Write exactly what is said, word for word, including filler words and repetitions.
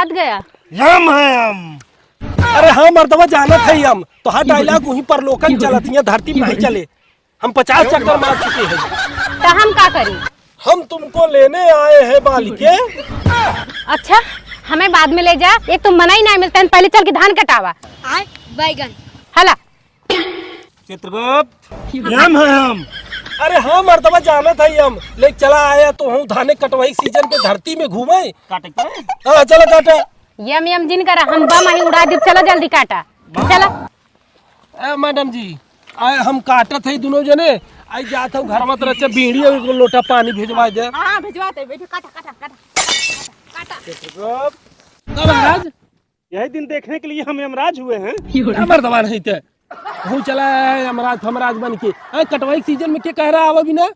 बात गया। यम है हम। अरे हाँ मर्दवा, जानत है हम। तोहार डायलॉग वहीं परलोकन चलत, यहाँ धरती पे नहीं चले। हम पचास चक्कर मार चुके हैं। तो हम का करी? हम तुमको लेने आए हैं बालिके। अच्छा, हमें बाद में ले जा। एक तो मना ही नहीं मिलता है, पहले चल के धान कटावा। आए बैगन। हला। चित्रगुप्त, हम हैं हम। अरे हाँ मर्दवा, जानत है हम। ले चला आया तो हूँ धाने कटवाई सीजन पे धरती में घूमे। काटे के? हाँ चला काटा। यम यम जिन करा, हम बम अही उड़ा देब। चला जल्दी काटा। चला। ए मैडम जी, आए हम काटत है दोनों जने। आई जात हूँ घर में तरह से बीड़ी और एक लोटा पानी भिजवा दे। हाँ भिजवाते, बैठो, काटा काटा काटा। चित्रगुप्त। का महाराज? यही दिन देखने के लिए हम यमराज हुए हैं। का मर्दवा नहीं थे। हूँ चला है यमराज फमराज बन के। ए, कटवाई सीजन में के कह रहा आवा बिना?